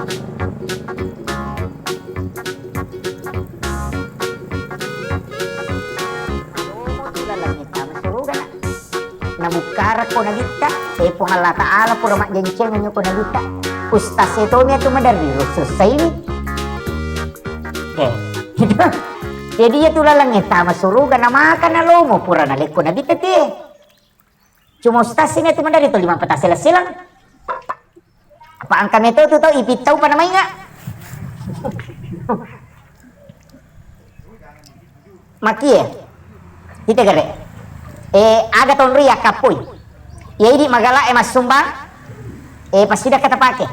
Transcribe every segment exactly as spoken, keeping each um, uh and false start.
Lomo tu laleng tama suruga, nak. Nabukkarakko nabitta, eh, Puang Allah Ta'ala pura majjanceng ko nabitta. Ustaz e tomi atu maderri, rusus saini. Oke. Jadi iya tu laleng tama suruga, namaka nalomo pura nalekko nabitta tie. Cuma ustaz ini tu mandari tu lima peta selang-selang. Apa angka meto tu tau ipittau pada mainga. Makie. Kita gare. Eh, aga tonri yakkappui. Ya idi magala e massumbang. Eh, pasti dah kata pakai.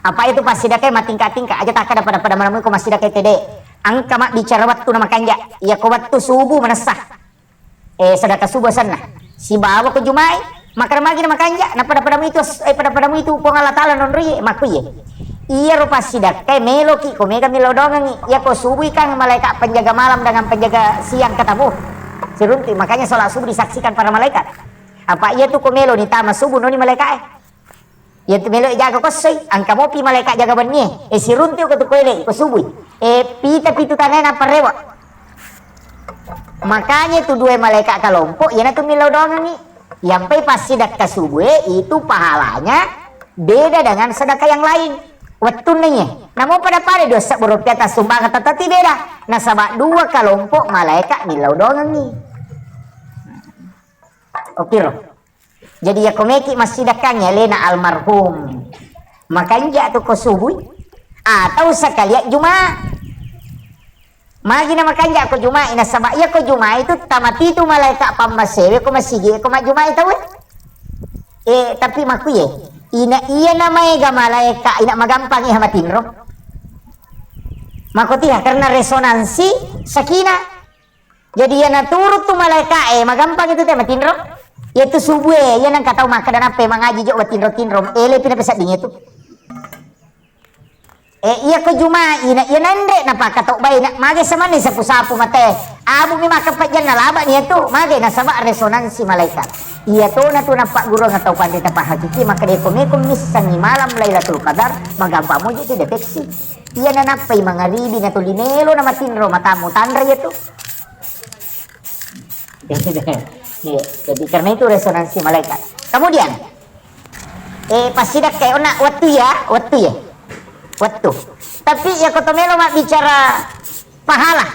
Apa itu pasti dah kayak matingka-tingka aja tak ada pada-pada malamui ko masih dah kayak tede. Angka mak bicara waktu nama kanja. Ya ko waktu subuh menesa. Eh, sedekah subuh senna. Sibawa ko jumai, makkeda magi na makanja, na pada-padamu itu, eh, pada-padamu itu Puang Allah Ta'ala nonroi, makkuye. Iyaro passidakkae meloki ko mega millau doangengi. Iya ko subui kan malaikat penjaga malam dengan penjaga siang ketemu. Siruntu, makanya sholat subuh disaksikan para malaikat. Apa iya tu ko melo ni tama subuh noni malaikat e. Iya tu melo jaga kossoi, angka mopi malaikat jaga bennie. Eh, siruntu ko tu koele, ko subui. Eh, pita pitu tanai na parewa. Makanya itu dua malaikat kelompok, iya na tu millau doangengi. Yang pai passidakka subue itu pahalanya beda dengan sedekah yang lain. Wettunna iye. Namo pada-pada dua sebbu rupiah tassumbangeng tetap beda. Nasaba dua kelompok malaikat millau doangengi. Oke, roh. Jadi, iya ko meki massidakkangngi alena almarhum, makanja tu ko subui atau sekalian Juma. Magi na makanja ko Juma, nasaba iya ko Juma itu tamatitu malaika pammasewe ko masigi ko majjuma tauwe. Eh, tapi makkuye, ina iya na maega malaika, ina magampang iya matinro. Makotiha karena resonansi sakinah. Jadi, iya naturut tu malaika e, magampang itu te matinro. Iya tu subue, iya nangka tau makkeda nappe mangaji jo matinro-tinro, ele pi napesedding itu. Eh, iya ko Juma, ina iya nanre napaka tau bae, na mage samanni sapu-sapu mate. Abu mi maka pajjanna laba ni itu, mage nasaba resonansi malaikat. Iya tona tu napagguruang tau panrita pahakiki, makkeda ko meko missengi malam Lailatul Qadar, magampang moji tu deteksi. Iya nanappai mangaribi na tuli melo na matinro matamu tanre iya tu. Iya, jadi karena itu resonansi malaikat. Kemudian, eh, passidakkai onna wettu ya, wettu ya. Wettu. Tapi iya ko to melo mabbicara pahala.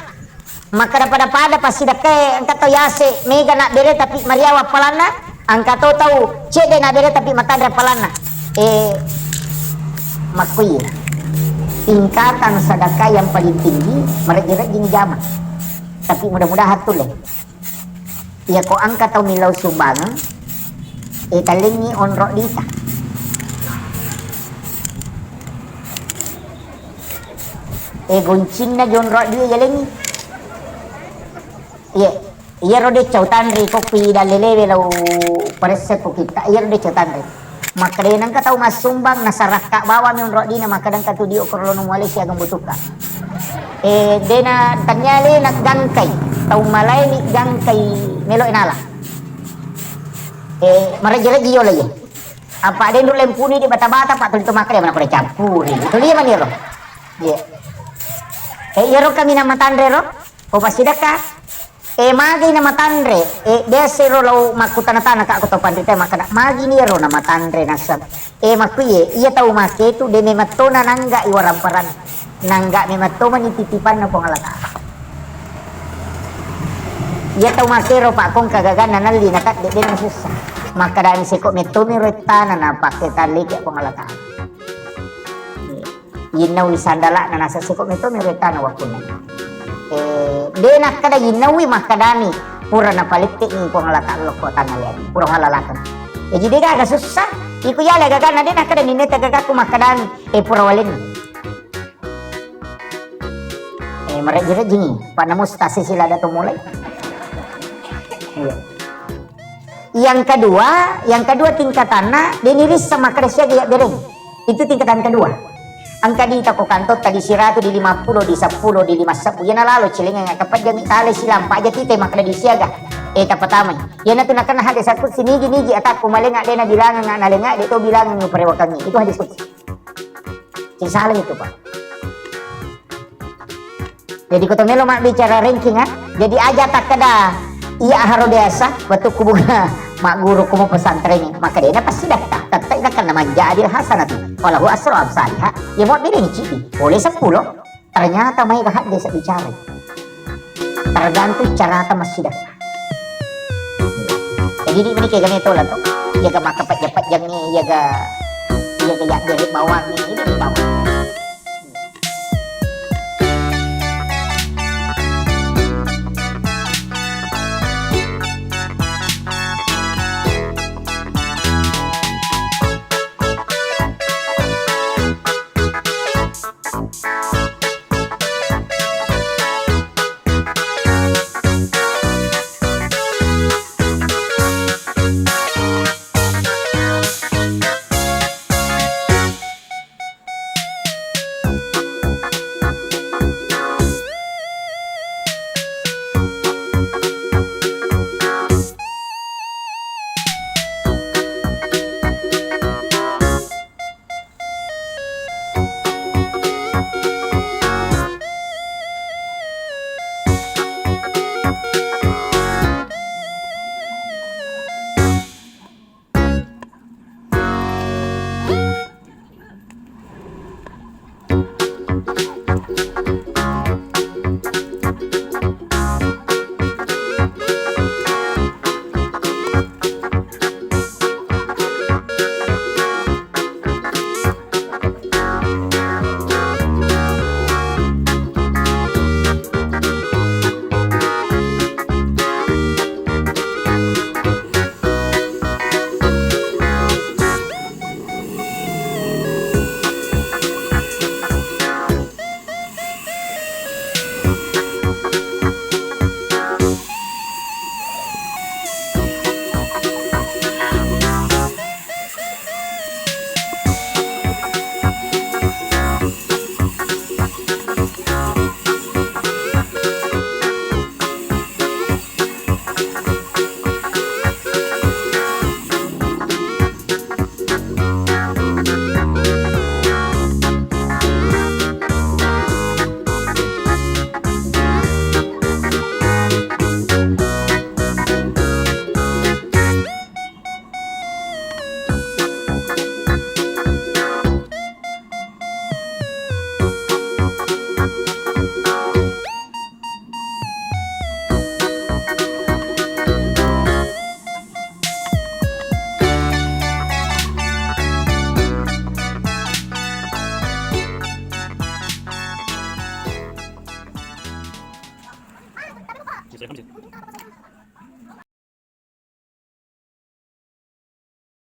Maka pada-pada passidakkai engka to yase mega na bere tapi mariawa palanna. Engka to tau cedde na bere tapi matanre palanna. Eh, makkuye. Tingkatan sedekah yang paling tinggi, marejji-rejjing jama. Tapi mudah-mudahan tulle. Iya ko engka tau millau sumbangeng, eh, tallengngi onro dita. Eh, goncinna gi onro di yalengngi. Iya. Iyaro decau tanre ko pi dallelewe lau paresse ko kita. Iyaro decau tanre. Makkeda nengka tau massumbang nasarakka bawang mi onro dina, makkeda engka tu dio korlo nu muale siaga butuhka. Eh, dena tania le na gangkai. Tau malae ni gangkai melo enala. Eh, maraja-raja yo le. Apa dendu lempuni di bata-bata pak tuli to makkeda mana pada campuri. Tuli maniro. Iya. Eh, iyaro kami nama tanre ro. Ko passidakka, eh, magi na matanre, eh, biasa ro lau makkutana-tana ka ko to panrita makkeda, magi ni ro na matanre nasab. Eh, makkuye, iya tau make tu de memettona nangga i waramparan. Nangga memetto mani titipanna Puang Allah Ta'ala. Iya tau make ro pak kong kagaganna nalli na tadde de na sussa. Makkeda ni seko metto mi ro ettana na pakke talleke Puang Allah Ta'ala. Iyenna wi sandala'na naseng seko meto mi rettana wakkunna. Eh, de nakkeda innawi makkedani, pura napalette'ni Puang Allah Ta'ala lokko tanna liani, pura malalakeng. Jaji de gaga sussa, iko yale gagana de nakkeda ninna tegagaku makkedani, eh, pura walenni. Eh, marejji-rejjingi, pa namo stasi silada to mulai. Iya. Yang kedua, yang kedua tingkatanna, deni rissa makkeda siaga iya bereng. Itu tingkatan kedua. Engka dita ko kantor tadi siratu di lima puluh, di sepuluh, di lima sebbu. Iya nalalo celenga kapajjami tale silampa aja tite makkeda di siaga. Eh, tapatamai. Iya natu nakenna hadis aku sinigi-nigi atakku malenga dena bilangan na lenga de to bilangan parewakangi. Itu hadis kutsi. Sing salah itu, Pak. Jadi, ko to melo mabbicara ranking, ha? Jadi, aja takkeda, iya haro biasa, wettu ku bunga magguru ko pesantren ini. Maka dia pasti daftar. Tetap nakana man ja'a bil hasanati falahu asru amsaliha. Ya, mau bilang cidi. Boleh sepuluh. Ternyata maega haddese bicara. Tergantung carata massidang. Jadi, ini meni kegane tola to. Iyaga makkapejja-pejjangnge, iyaga, iyaga yaddere bawangnge, ini di bawang.